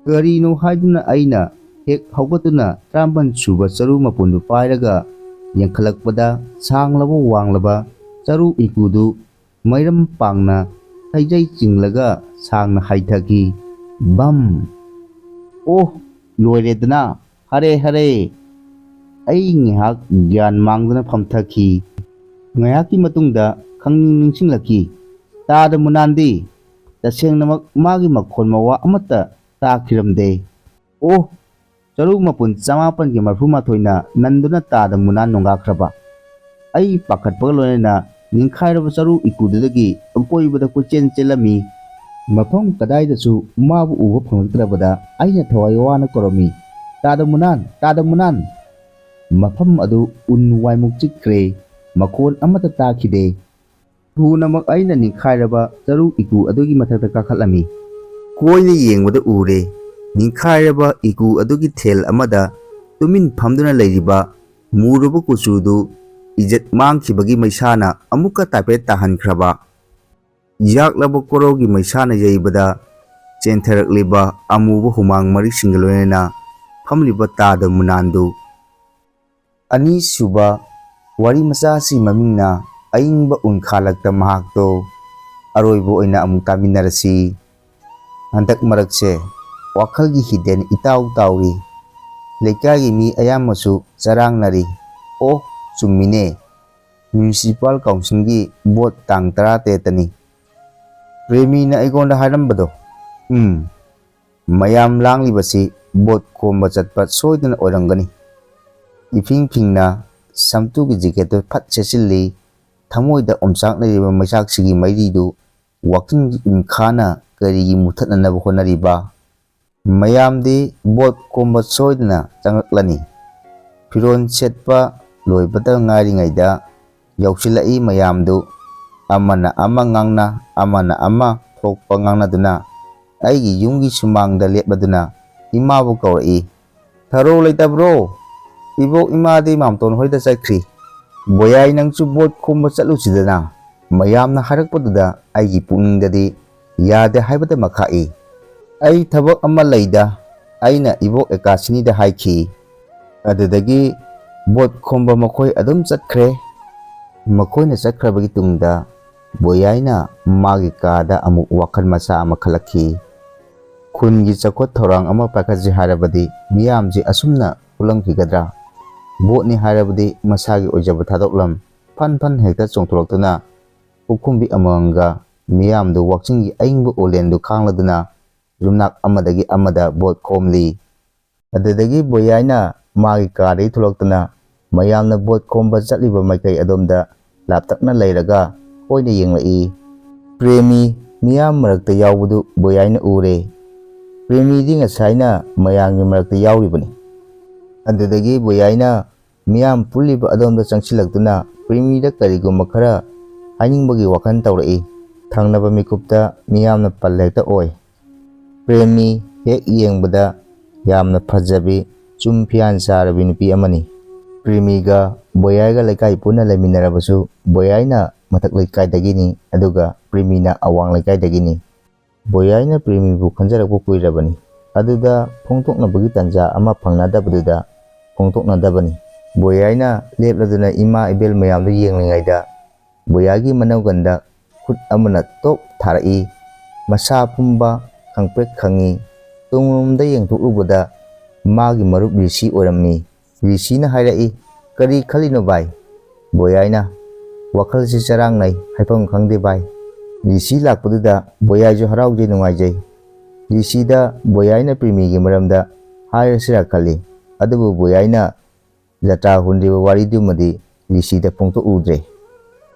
ꯀꯔꯤꯅꯣ ꯍꯥꯏꯗꯨꯅ ꯑꯩꯅ ꯍꯦꯛ ꯍꯧꯒꯠꯇꯨꯅ ꯇꯔꯥꯃꯥꯄꯟ ꯁꯨꯕ ꯆꯔꯨ ꯃꯄꯨꯟꯗꯨ ꯄꯥꯏꯔꯒ ꯌꯦꯡꯈꯠꯂꯛꯄꯗ, ꯁꯥꯡꯂꯕ ꯋꯥꯡꯂꯕ ꯆꯔꯨ ꯏꯀꯨꯗꯨ ꯃꯩꯔꯝ ꯄꯥꯡꯅ ꯍꯩꯖꯩ ꯆꯤꯡꯂꯒ ꯁꯥꯡꯅ ꯍꯥꯏꯊꯈꯤ꯫ ꯕꯝ! "ꯑꯣ, ꯂꯣꯏꯔꯦꯗꯅ!" "ꯍꯔꯦ, ꯍꯔꯦ!" ꯑꯩ ꯉꯥꯏꯍꯥꯛ ꯒ꯭ꯌꯥꯟ ꯃꯥꯡꯗꯨꯅ ꯐꯝꯊꯈꯤ꯫ ꯉꯥꯏꯍꯥꯛꯀꯤ ꯃꯇꯨꯡꯗ ꯈꯪꯅꯤꯡ ꯅꯤꯡꯁꯤꯡꯂꯛꯈꯤ, "ꯇꯥꯗ ꯃꯨꯅꯥꯟꯗꯤ?" ꯇꯁꯦꯡꯅꯃꯛ ꯃꯥꯒꯤ ꯃꯈꯣꯟ ꯃꯋꯥ ꯑꯃꯠꯇ ꯇꯥꯈꯤꯔꯝꯗꯦ꯫ ꯑꯣ, ꯆꯔꯨ ꯃꯄꯨꯟ ꯆꯃꯥꯄꯟꯒꯤ ꯃꯔꯐꯨ ꯃꯥꯊꯣꯏꯅ ꯅꯟꯗꯨꯅ ꯇꯥꯗ ꯃꯨꯅꯥꯟ ꯅꯣꯡꯒꯥꯈ꯭ꯔꯕ꯫ ꯑꯩ ꯄꯥꯈꯠꯄꯒ ꯂꯣꯏꯅꯅ ꯅꯤꯡꯈꯥꯏꯔꯕ ꯆꯔꯨ ꯏꯀꯨꯗꯨꯗꯒꯤ ꯑꯀꯣꯏꯕꯗ ꯀꯣꯏꯆꯦꯟ ꯆꯦꯜꯂꯝꯃꯤ꯫ ꯃꯐꯝ ꯀꯗꯥꯏꯗꯁꯨ ꯃꯥꯕꯨ ꯎꯕ ꯐꯪꯂꯛꯇ꯭ꯔꯕꯗ ꯑꯩꯅ ꯊꯋꯥꯏ ꯋꯥꯅ ꯀꯧꯔꯝꯃꯤ, "ꯇꯥꯗ ꯃꯨꯅꯥꯟ, ꯇꯥꯗ ꯃꯨꯅꯥꯟ!" ꯃꯐꯝ ꯑꯗꯨ ꯎꯟ ꯋꯥꯏꯃꯨꯛ ꯆꯤꯛꯈ꯭ꯔꯦ꯫ ꯃꯈꯣꯟ ꯑꯃꯠꯇ ꯇꯥꯈꯤꯗꯦ꯫ ꯊꯨꯅꯃꯛ ꯑꯩꯅ ꯅꯤꯡꯈꯥꯏꯔꯕ ꯆꯔꯨ ꯏꯀꯨ ꯑꯗꯨꯒꯤ ꯃꯊꯛꯇ ꯀꯥꯈꯠꯂꯝꯃꯤ꯫ ꯀꯣꯏꯅ ꯌꯦꯡꯕꯗ ꯎꯔꯦ, ꯅꯤꯡꯈꯥꯏꯔꯕ ꯏꯀꯨ ꯑꯗꯨꯒꯤ ꯊꯦꯜ ꯑꯃꯗ ꯇꯨꯃꯤꯟ ꯐꯝꯗꯨꯅ ꯂꯩꯔꯤꯕ ꯃꯨꯔꯕ ꯀꯨꯆꯨꯗꯨ ꯏꯖꯠ ꯃꯥꯡꯈꯤꯕꯒꯤ ꯃꯩꯁꯥꯅ ꯑꯃꯨꯛꯀ ꯇꯥꯏꯐꯦꯠ ꯇꯥꯍꯟꯈ꯭ꯔꯕ꯫ ꯌꯥꯛꯂꯕ ꯀꯣꯔꯧꯒꯤ ꯃꯩꯁꯥꯅ ꯌꯩꯕꯗ ꯆꯦꯟꯊꯔꯛꯂꯤꯕ ꯑꯃꯨꯕ ꯍꯨꯃꯥꯡ ꯃꯔꯤꯁꯤꯡꯒ ꯂꯣꯏꯅꯅ ꯐꯝꯂꯤꯕ ꯇꯥꯗ ꯃꯨꯅꯥꯟꯗꯨ꯫ ꯑꯅꯤꯁꯨꯕ ꯋꯥꯔꯤ ꯃꯆꯥ ꯑꯁꯤ ꯃꯃꯤꯡꯅ ꯑꯏꯪꯕ ꯎꯟꯈꯥꯂꯛꯇ ꯃꯍꯥꯛꯇꯣ꯫ ꯑꯔꯣꯏꯕ ꯑꯣꯏꯅ ꯑꯃꯨꯛ ꯇꯥꯃꯤꯟꯅꯔꯁꯤ꯫ ꯍꯟꯗꯛ ꯃꯔꯛꯁꯦ ꯋꯥꯈꯜꯒꯤ ꯍꯤꯗꯦꯟ ꯏꯇꯥꯎ ꯇꯥꯎꯔꯤ꯫ ꯂꯩꯀꯥꯏꯒꯤ ꯃꯤ ꯑꯌꯥꯝꯕꯁꯨ ꯆꯔꯥꯡꯅꯔꯤ꯫ ꯑꯣ, ꯆꯨꯝꯃꯤꯅꯦ, ꯃ꯭ꯌꯨꯅꯤꯁꯤꯄꯥꯜ ꯀꯥꯎꯟꯁꯤꯜꯒꯤ ꯚꯣꯠ ꯇꯥꯡ ꯇꯔꯥꯇꯔꯦꯠꯇꯅꯤ꯫ ꯄ꯭ꯔꯦꯃꯤꯅ ꯑꯩꯉꯣꯟꯗ ꯍꯥꯏꯔꯝꯕꯗꯣ꯫ ꯎꯝ, ꯃꯌꯥꯝ ꯂꯥꯡꯂꯤꯕꯁꯤ ꯚꯣꯠ ꯈꯣꯝꯕ ꯆꯠꯄ ꯁꯣꯏꯗꯅ ꯑꯣꯏꯔꯝꯒꯅꯤ꯫ ꯏꯐꯤꯡ ꯐꯤꯡꯅ ꯁꯝꯇꯨꯒꯤ ꯖꯦꯀꯦꯠꯇꯨ ꯐꯠ ꯁꯦꯠꯆꯤꯜꯂꯤ꯫ ꯊꯃꯣꯏꯗ ꯑꯣꯝꯆꯥꯛꯅꯔꯤꯕ ꯃꯩꯆꯥꯛꯁꯤꯒꯤ ꯃꯩꯔꯤꯗꯨ ꯋꯥꯀꯤꯡ ꯏꯟꯈꯥꯅ ꯀꯔꯤꯒꯤ ꯃꯨꯊꯠꯅꯅꯕ ꯍꯣꯠꯅꯔꯤꯕ? ꯃꯌꯥꯝꯗꯤ ꯚꯣꯠ ꯈꯣꯝꯕ ꯁꯣꯏꯗꯅ ꯆꯪꯂꯛꯂꯅꯤ꯫ ꯐꯤꯔꯣꯜ ꯁꯦꯠꯄ ꯂꯣꯏꯕꯇ ꯉꯥꯏꯔꯤꯉꯩꯗ ꯌꯧꯁꯤꯜꯂꯛꯏ ꯃꯌꯥꯝꯗꯨ꯫ ꯑꯃꯅ ꯑꯃ ꯉꯥꯡꯅ, ꯑꯃꯅ ꯑꯃ ꯊꯣꯛꯄ ꯉꯥꯡꯅꯗꯨꯅ ꯑꯩꯒꯤ ꯌꯨꯝꯒꯤ ꯁꯨꯃꯥꯡꯗ ꯂꯦꯞꯂꯗꯨꯅ ꯏꯃꯥꯕꯨ ꯀꯧꯔꯛꯏ꯫ "ꯊꯔꯣ ꯂꯩꯇꯕ꯭ꯔꯣ? ꯏꯕꯣꯛ ꯏꯃꯥꯗꯤ ꯃꯥꯝꯇꯣꯟ ꯍꯣꯏꯗ ꯆꯠꯈ꯭ꯔꯤ꯫ ꯕꯣꯌꯥꯏ, ꯅꯪꯁꯨ ꯚꯣꯠ ꯈꯣꯝꯕ ꯆꯠꯂꯨꯁꯤꯗꯅ"꯫ ꯃꯌꯥꯝꯅ ꯍꯥꯏꯔꯛꯄꯗꯨꯗ ꯑꯩꯒꯤ ꯄꯨꯛꯅꯤꯡꯗꯗꯤ ꯌꯥꯗꯦ ꯍꯥꯏꯕꯇ ꯃꯈꯥꯛꯏ꯫ "ꯑꯩ ꯊꯕꯛ ꯑꯃ ꯂꯩꯗ", ꯑꯩꯅ ꯏꯕꯣꯛ ꯑꯦꯀꯥꯁꯤꯅꯤꯗ ꯍꯥꯏꯈꯤ꯫ ꯑꯗꯨꯗꯒꯤ ꯚꯣꯠ ꯈꯣꯝꯕ ꯃꯈꯣꯏ ꯑꯗꯨꯝ ꯆꯠꯈ꯭ꯔꯦ꯫ ꯃꯈꯣꯏꯅ ꯆꯠꯈ꯭ꯔꯕꯒꯤ ꯇꯨꯡꯗ ꯕꯣꯌꯥꯏꯅ ꯃꯥꯒꯤ ꯀꯥꯗ ꯑꯃꯨꯛ ꯋꯥꯈꯜ ꯃꯆꯥ ꯑꯃ ꯈꯜꯂꯛꯈꯤ꯫ ꯈꯨꯟꯒꯤ ꯆꯥꯎꯈꯠ ꯊꯧꯔꯥꯡ ꯑꯃ ꯄꯥꯏꯈꯠꯁꯤ ꯍꯥꯏꯔꯕꯗꯤ ꯃꯤꯌꯥꯝꯁꯤ ꯑꯁꯨꯝꯅ ꯄꯨꯜꯂꯝꯈꯤꯒꯗ꯭ꯔꯥ? ꯚꯣꯠꯅꯤ ꯍꯥꯏꯔꯕꯗꯤ ꯃꯁꯥꯒꯤ ꯑꯣꯏꯖꯕ ꯊꯥꯗꯣꯛꯂꯝ ꯐꯟ ꯐꯟ ꯍꯦꯛꯇ ꯆꯣꯡꯊꯣꯔꯛꯇꯨꯅ ꯄꯨꯈꯨꯝꯕꯤ ꯑꯃꯃꯝꯒ ꯃꯤꯌꯥꯝꯗꯨ ꯋꯥꯛꯆꯤꯡꯒꯤ ꯑꯏꯪꯕ ꯑꯣꯂꯦꯟꯗꯨ ꯈꯥꯡꯂꯗꯨꯅ ꯌꯨꯝꯅꯥꯛ ꯑꯃꯗꯒꯤ ꯑꯃꯗ ꯚꯣꯠ ꯈꯣꯝꯂꯤ꯫ ꯑꯗꯨꯗꯒꯤ ꯕꯣꯌꯥꯏꯅ ꯃꯥꯒꯤ ꯀꯥꯗꯒꯤ ꯊꯣꯛꯂꯛꯇꯨꯅ ꯃꯌꯥꯝꯅ ꯚꯣꯠ ꯈꯣꯝꯕ ꯆꯠꯂꯤꯕ ꯃꯥꯏꯀꯩ ꯑꯗꯣꯝꯗ ꯂꯥꯞꯇꯛꯅ ꯂꯩꯔꯒ ꯀꯣꯏꯅ ꯌꯦꯡꯂꯛꯏ꯫ ꯄ꯭ꯔꯦꯃꯤ ꯃꯤꯌꯥꯝ ꯃꯔꯛꯇ ꯌꯥꯎꯕꯗꯨ ꯕꯣꯌꯥꯏꯅ ꯎꯔꯦ꯫ ꯄ꯭ꯔꯦꯃꯤꯗꯤ ꯉꯁꯥꯏꯅ ꯃꯌꯥꯝꯒꯤ ꯃꯔꯛꯇ ꯌꯥꯎꯔꯤꯕꯅꯤ꯫ ꯑꯗꯨꯗꯒꯤ ꯕꯣꯌꯥꯏꯅ ꯃꯤꯌꯥꯝ ꯄꯨꯜꯂꯤꯕ ꯑꯗꯣꯝꯗ ꯆꯪꯁꯤꯜꯂꯛꯇꯨꯅ ꯄ꯭ꯔꯦꯃꯤꯗ ꯀꯔꯤꯒꯨꯝꯕ ꯈꯔ ꯍꯥꯏꯅꯤꯡꯕꯒꯤ ꯋꯥꯈꯜ ꯇꯧꯔꯛꯏ꯫ ꯊꯪꯅꯕ ꯃꯤꯀꯨꯞꯇ ꯃꯤꯌꯥꯝꯅ ꯄꯜ ꯍꯦꯛꯇ ꯑꯣꯏ꯫ ꯄ꯭ꯔꯦꯃꯤ ꯍꯦꯛ ꯌꯦꯡꯕꯗ ꯌꯥꯝꯅ ꯐꯖꯕꯤ, ꯆꯨꯝ ꯐꯤꯌꯥꯟ ꯆꯥꯔꯕꯤ ꯅꯨꯄꯤ ꯑꯃꯅꯤ꯫ ꯄ꯭ꯔꯦꯃꯤꯒ ꯕꯣꯌꯥꯏꯒ ꯂꯩꯀꯥꯏ ꯄꯨꯟꯅ ꯂꯩꯃꯤꯟꯅꯔꯕꯁꯨ ꯕꯣꯌꯥꯏꯅ ꯃꯊꯛ ꯂꯩꯀꯥꯏꯗꯒꯤꯅꯤ, ꯑꯗꯨꯒ ꯄ꯭ꯔꯦꯃꯤꯅ ꯑꯋꯥꯡ ꯂꯩꯀꯥꯏꯗꯒꯤꯅꯤ꯫ ꯕꯣꯌꯥꯏꯅ ꯄ꯭ꯔꯦꯃꯤꯕꯨ ꯈꯟꯖꯔꯛꯄ ꯀꯨꯏꯔꯕꯅꯤ꯫ ꯑꯗꯨꯗ ꯐꯣꯡꯗꯣꯛꯅꯕꯒꯤ ꯇꯥꯟꯖꯥ ꯑꯃ ꯐꯪꯅꯗꯕꯗꯨꯗ ꯐꯣꯡꯗꯣꯛꯅꯗꯕꯅꯤ꯫ ꯕꯣꯌꯥꯏꯅ ꯂꯦꯞꯂꯗꯨꯅ ꯏꯃꯥ ꯏꯕꯦꯜ ꯃꯌꯥꯝꯗꯨ ꯌꯦꯡꯂꯤꯉꯩꯗ ꯕꯣꯌꯥꯏꯒꯤ ꯃꯅꯧꯒꯟꯗ ꯈꯨꯠ ꯑꯃꯅ ꯇꯣꯛ ꯊꯥꯔꯛꯏ꯫ ꯃꯁꯥ ꯄꯨꯝꯕ ꯈꯪꯄ꯭ꯔꯦꯛ ꯈꯪꯉꯤ꯫ ꯇꯨꯡꯂꯣꯝꯗ ꯌꯦꯡꯊꯣꯛꯂꯨꯕꯗ ꯃꯥꯒꯤ ꯃꯔꯨꯞ ꯔꯤꯁꯤ ꯑꯣꯏꯔꯝꯃꯤ꯫ ꯔꯤꯁꯤꯅ ꯍꯥꯏꯔꯛꯏ, "ꯀꯔꯤ ꯈꯜꯂꯤꯅꯣ ꯚꯥꯏ?" ꯕꯣꯌꯥꯏꯅ, "ꯋꯥꯈꯜꯁꯤ ꯆꯔꯥꯡꯅꯩ, ꯍꯥꯏꯐꯝ ꯈꯪꯗꯦ ꯚꯥꯏ꯫" ꯔꯤꯁꯤ ꯂꯥꯛꯄꯗꯨꯗ ꯕꯣꯌꯥꯏꯁꯨ ꯍꯔꯥꯎꯖꯩ, ꯅꯨꯡꯉꯥꯏꯖꯩ꯫ ꯔꯤꯁꯤꯗ ꯕꯣꯌꯥꯏꯅ ꯄ꯭ꯔꯦꯃꯤꯒꯤ ꯃꯔꯝꯗ ꯍꯥꯏꯔꯁꯤꯔꯥ ꯈꯜꯂꯤ, ꯑꯗꯨꯕꯨ ꯕꯣꯌꯥꯏꯅ ꯖꯇ꯭ꯔꯥ ꯍꯨꯟꯗ꯭ꯔꯤꯕ ꯋꯥꯔꯤꯗꯨꯃꯗꯤ ꯔꯤꯁꯤꯗ ꯐꯣꯡꯗꯣꯛꯎꯗ꯭ꯔꯦ꯫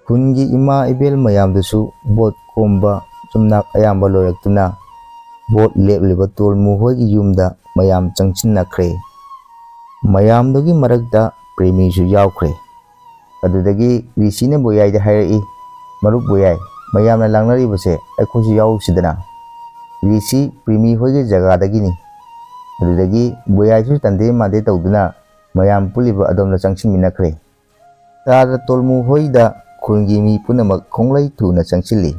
ꯈꯨꯟꯒꯤ ꯏꯃꯥ ꯏꯕꯦꯜ ꯃꯌꯥꯝꯗꯨꯁꯨ ꯚꯣꯠ ꯈꯣꯝꯕ ꯌꯨꯝꯅꯥꯛ ꯑꯌꯥꯝꯕ ꯂꯣꯏꯔꯛꯇꯨꯅ ꯚꯣꯠ ꯂꯦꯞꯂꯤꯕ ꯇꯣꯜꯃꯨ ꯍꯣꯏꯒꯤ ꯌꯨꯝꯗ ꯃꯌꯥꯝ ꯆꯪꯁꯤꯟꯅꯈ꯭ꯔꯦ꯫ ꯃꯌꯥꯝꯗꯨꯒꯤ ꯃꯔꯛꯇ ꯄ꯭ꯔꯦꯃꯤꯁꯨ ꯌꯥꯎꯈ꯭ꯔꯦ꯫ ꯑꯗꯨꯗꯒꯤ ꯔꯤꯁꯤꯅ ꯕꯣꯌꯥꯏꯗ ꯍꯥꯏꯔꯛꯏ, "ꯃꯔꯨꯞ ꯕꯣꯌꯥꯏ, ꯃꯌꯥꯝꯅ ꯂꯥꯡꯅꯔꯤꯕꯁꯦ ꯑꯩꯈꯣꯏꯁꯨ ꯌꯥꯎꯔꯨꯁꯤꯗꯅ?" ꯔꯤꯁꯤ ꯄ꯭ꯔꯦꯃꯤ ꯍꯣꯏꯒꯤ ꯖꯒꯥꯗꯒꯤꯅꯤ꯫ ꯑꯗꯨꯗꯒꯤ ꯕꯣꯌꯥꯏꯁꯨ ꯇꯟꯗꯦ ꯃꯥꯟꯗꯦ ꯇꯧꯗꯨꯅ ꯃꯌꯥꯝ ꯄꯨꯜꯂꯤꯕ ꯑꯗꯣꯝꯗ ꯆꯪꯁꯤꯟꯃꯤꯟꯅꯈ꯭ꯔꯦ꯫ ꯇꯥꯗ ꯇꯣꯜꯃꯨ ꯍꯣꯏꯗ ꯈꯨꯜꯒꯤ ꯃꯤ ꯄꯨꯝꯅꯃꯛ ꯈꯣꯡꯂꯩ ꯊꯨꯅ ꯆꯪꯁꯤꯜꯂꯤ꯫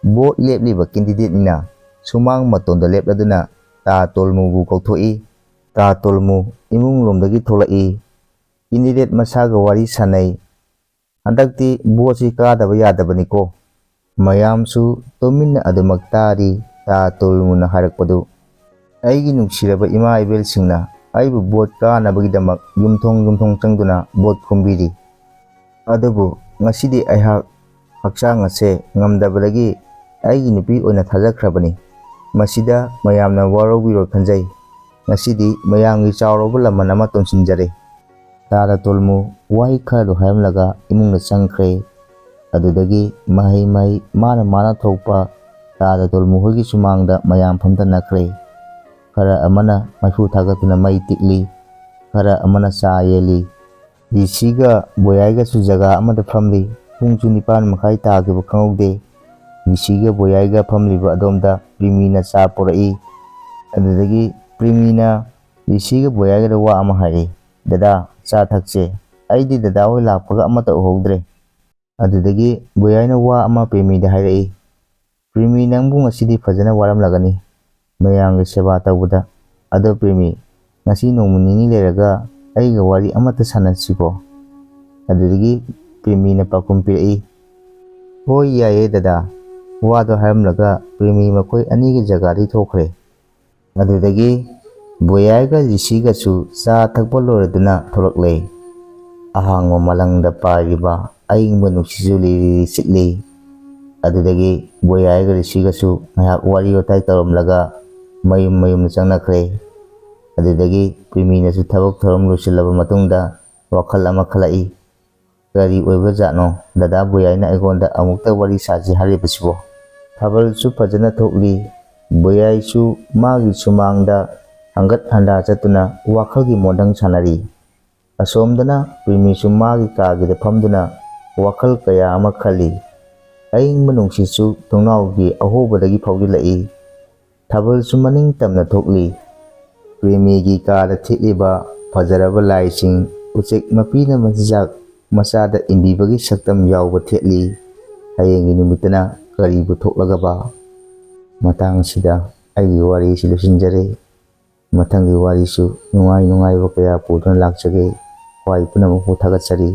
ꯚꯣꯠ ꯂꯦꯞꯂꯤꯕ ꯀꯦꯟꯗꯤꯗꯦꯠꯅꯤꯅ ꯁꯨꯃꯥꯡ ꯃꯇꯣꯟꯗ ꯂꯦꯞꯂꯗꯨꯅ ꯇꯥ ꯇꯣꯜꯃꯨꯕꯨ ꯀꯧꯊꯣꯛꯏ꯫ ꯇꯥ ꯇꯣꯜꯃꯨ ꯏꯃꯨꯡ ꯂꯣꯝꯗꯒꯤ ꯊꯣꯛꯂꯛꯏ꯫ ꯀꯦꯟꯗꯤꯗꯦꯠ ꯃꯁꯥꯒ ꯋꯥꯔꯤ ꯁꯥꯟꯅꯩ꯫ "ꯍꯟꯗꯛꯇꯤ ꯚꯣꯠꯁꯤ ꯀꯥꯗꯕ ꯌꯥꯗꯕꯅꯤꯀꯣ꯫" ꯃꯌꯥꯝꯁꯨ ꯇꯨꯃꯤꯟꯅ ꯑꯗꯨꯃꯛ ꯇꯥꯔꯤ꯫ ꯇꯥ ꯇꯣꯜꯃꯨꯅ ꯍꯥꯏꯔꯛꯄꯗꯨ, ꯑꯩꯒꯤ ꯅꯨꯡꯁꯤꯔꯕ ꯏꯃꯥ ꯏꯕꯦꯜꯁꯤꯡꯅ ꯑꯩꯕꯨ ꯚꯣꯠ ꯀꯥꯅꯕꯒꯤꯗꯃꯛ ꯌꯨꯝꯊꯣꯡ ꯌꯨꯝꯊꯣꯡ ꯆꯪꯗꯨꯅ ꯚꯣꯠ ꯈꯣꯝꯕꯤꯔꯤ꯫ ꯑꯗꯨꯕꯨ ꯉꯁꯤꯗꯤ ꯑꯩꯍꯥꯛ ꯍꯛꯆꯥꯡ ꯑꯁꯦ ꯉꯝꯗꯕꯗꯒꯤ ꯑꯩꯒꯤ ꯅꯨꯄꯤ ꯑꯣꯏꯅ ꯊꯥꯖꯈ꯭ꯔꯕꯅꯤ꯫ ꯃꯁꯤꯗ ꯃꯌꯥꯝꯅ ꯋꯥꯔꯧꯕꯤꯔꯣꯏ ꯈꯟꯖꯩ꯫ ꯉꯁꯤꯗꯤ ꯃꯌꯥꯝꯒꯤ ꯆꯥꯎꯔꯕ ꯂꯃꯟ ꯑꯃ ꯇꯣꯟꯁꯤꯟꯖꯔꯦ꯫ ꯇꯥꯗ ꯇꯣꯜꯃꯨ ꯋꯥꯍꯩ ꯈꯔꯗꯨ ꯍꯥꯏꯔꯝꯂꯒ ꯏꯃꯨꯡꯗ ꯆꯪꯈ꯭ꯔꯦ꯫ ꯑꯗꯨꯗꯒꯤ ꯃꯍꯩ ꯃꯍꯩ ꯃꯥꯅ ꯃꯥꯅ ꯊꯣꯛꯄ ꯇꯥꯗ ꯇꯣꯜꯃꯨ ꯍꯣꯏꯒꯤ ꯁꯨꯃꯥꯡꯗ ꯃꯌꯥꯝ ꯐꯝꯊꯅꯈ꯭ꯔꯦ꯫ ꯈꯔ ꯑꯃꯅ ꯃꯩꯐꯨ ꯊꯥꯒꯠꯇꯨꯅ ꯃꯩ ꯇꯤꯛꯂꯤ, ꯈꯔ ꯑꯃꯅ ꯆꯥ ꯌꯦꯜꯂꯤ꯫ ꯗꯤ ꯁꯤꯒ ꯕꯣꯌꯥꯏꯒꯁꯨ ꯖꯒꯥ ꯑꯃꯗ ꯐꯝꯂꯤ꯫ ꯄꯨꯡꯁꯨ ꯅꯤꯄꯥꯟ ꯃꯈꯥꯏ ꯇꯥꯈꯤꯕ ꯈꯪꯍꯧꯗꯦ꯫ ꯗꯤ ꯁꯤꯒ ꯕꯣꯌꯥꯏꯒ ꯐꯝꯂꯤꯕ ꯑꯗꯣꯝꯗ ꯄ꯭ꯔꯤꯃꯤꯅ ꯆꯥ ꯄꯨꯔꯛꯏ꯫ ꯑꯗꯨꯗꯒꯤ ꯄ꯭ꯔꯤꯃꯤꯅ ꯗꯤ ꯁꯤꯒ ꯕꯣꯌꯥꯏꯒꯗ ꯋꯥ ꯑꯃ ꯍꯥꯏꯔꯛꯏ, "ꯗꯗꯥ, ꯆꯥ ꯊꯛꯁꯦ꯫ ꯑꯩꯗꯤ ꯗꯗꯥ ꯍꯣꯏ ꯂꯥꯛꯄꯒ ꯑꯃꯠꯇ ꯎꯍꯧꯗ꯭ꯔꯦ꯫" ꯑꯗꯨꯗꯒꯤ ꯕꯣꯌꯥꯏꯅ ꯋꯥ ꯑꯃ ꯄ꯭ꯔꯤꯃꯤꯗ ꯍꯥꯏꯔꯛꯏ, "ꯄ꯭ꯔꯤꯃꯤ, ꯅꯪꯕꯨ ꯉꯁꯤꯗꯤ ꯐꯖꯅ ꯋꯥꯔꯝꯂꯒꯅꯤ ꯃꯌꯥꯝꯒꯤ ꯁꯦꯕꯥ ꯇꯧꯕꯗ꯫ ꯑꯗꯣ ꯄ꯭ꯔꯤꯃꯤ, ꯉꯁꯤ ꯅꯣꯡꯃ ꯅꯤꯅꯤ ꯂꯩꯔꯒ ꯑꯩꯒ ꯋꯥꯔꯤ ꯑꯃꯠꯇ ꯁꯥꯟꯅꯁꯤꯀꯣ?" ꯑꯗꯨꯗꯒꯤ ꯄ꯭ꯔꯤꯃꯤꯅ ꯄꯥꯎꯈꯨꯝ ꯄꯤꯔꯛꯏ, "ꯍꯣꯏ, ꯌꯥꯏꯌꯦ ꯗꯗꯥ꯫" ꯋꯥꯗꯣ ꯍꯥꯏꯔꯝꯂꯒ ꯄ꯭ꯔꯤꯃꯤ ꯃꯈꯣꯏ ꯑꯅꯤꯒꯤ ꯖꯒꯥꯗꯒꯤ ꯊꯣꯛꯈ꯭ꯔꯦ꯫ ꯑꯗꯨꯗꯒꯤ ꯕꯣꯌꯥꯏꯒ ꯔꯤꯁꯤꯒꯁꯨ ꯆꯥ ꯊꯛꯄ ꯂꯣꯏꯔꯗꯨꯅ ꯊꯣꯛꯂꯛꯂꯦ꯫ ꯑꯍꯥꯡꯕ ꯃꯂꯪꯗ ꯄꯥꯏꯔꯤꯕ ꯑꯏꯪꯕ ꯅꯨꯡꯁꯤꯠꯁꯨ ꯂꯤꯔꯤ ꯂꯤꯔꯤ ꯁꯤꯠꯂꯤ꯫ ꯑꯗꯨꯗꯒꯤ ꯕꯣꯌꯥꯏꯒ ꯔꯤꯁꯤꯒꯁꯨ ꯉꯥꯏꯍꯥꯛ ꯋꯥꯔꯤ ꯋꯥꯇꯥꯏ ꯇꯧꯔꯝꯂꯒ ꯃꯌꯨꯝ ꯃꯌꯨꯝꯗ ꯆꯪꯅꯈ꯭ꯔꯦ꯫ ꯑꯗꯨꯗꯒꯤ ꯄ꯭ꯔꯤꯃꯤꯅꯁꯨ ꯊꯕꯛ ꯊꯧꯔꯝ ꯂꯣꯏꯁꯤꯜꯂꯕ ꯃꯇꯨꯡꯗ ꯋꯥꯈꯜ ꯑꯃ ꯈꯜꯂꯛꯏ꯫ "ꯀꯔꯤ ꯑꯣꯏꯕꯖꯥꯠꯅꯣ ꯗꯗꯥ ꯕꯣꯌꯥꯏꯅ ꯑꯩꯉꯣꯟꯗ ꯑꯃꯨꯛꯇ ꯋꯥꯔꯤ ꯁꯥꯁꯤ ꯍꯥꯏꯔꯤꯕꯁꯤꯕꯣ?" ꯊꯥꯕꯜꯁꯨ ꯐꯖꯅ ꯊꯣꯛꯂꯤ꯫ ꯕꯣꯌꯥꯏꯁꯨ ꯃꯥꯒꯤ ꯁꯨꯃꯥꯡꯗ ꯍꯪꯒꯠ ꯍꯟꯗꯥ ꯆꯠꯇꯨꯅ ꯋꯥꯈꯜꯒꯤ ꯃꯣꯟꯗꯪ ꯁꯥꯟꯅꯔꯤ꯫ ꯑꯁꯣꯝꯗꯅ ꯄ꯭ꯔꯤꯃꯤꯁꯨ ꯃꯥꯒꯤ ꯀꯥꯒꯤꯗ ꯐꯝꯗꯨꯅ ꯋꯥꯈꯜ ꯀꯌꯥ ꯑꯃ ꯈꯜꯂꯤ꯫ ꯑꯏꯪꯕ ꯅꯨꯡꯁꯤꯠꯁꯨ ꯊꯣꯡꯅꯥꯎꯒꯤ ꯑꯍꯣꯕꯗꯒꯤ ꯐꯥꯎꯖꯤꯜꯂꯛꯏ꯫ ꯊꯥꯕꯜꯁꯨ ꯃꯅꯤꯡ ꯇꯝꯅ ꯊꯣꯛꯂꯤ꯫ ꯄ꯭ꯔꯦꯃꯤꯒꯤ ꯀꯥꯗ ꯊꯦꯠꯂꯤꯕ ꯐꯖꯔꯕ ꯂꯥꯏꯁꯤꯡ, ꯎꯆꯦꯛ ꯃꯄꯤꯅ ꯃꯆꯤꯟꯖꯥꯛ ꯃꯆꯥꯗ ꯏꯟꯕꯤꯕꯒꯤ ꯁꯛꯇꯝ ꯌꯥꯎꯕ ꯊꯦꯠꯂꯤ꯫ ꯍꯌꯦꯡꯒꯤ ꯅꯨꯃꯤꯠꯇꯅ ꯀꯔꯤꯕꯨ ꯊꯣꯛꯂꯒꯕ? ꯃꯇꯥꯡ ꯑꯁꯤꯗ ꯑꯩꯒꯤ ꯋꯥꯔꯤꯁꯤ ꯂꯣꯏꯁꯤꯟꯖꯔꯦ꯫ ꯃꯊꯪꯒꯤ ꯋꯥꯔꯤꯁꯨ ꯅꯨꯡꯉꯥꯏ ꯅꯨꯡꯉꯥꯏꯕ ꯀꯌꯥ ꯄꯨꯗꯨꯅ ꯂꯥꯛꯆꯒꯦ꯫ ꯈ꯭ꯋꯥꯏ ꯄꯨꯝꯅꯃꯛꯄꯨ ꯊꯥꯒꯠꯆꯔꯤ꯫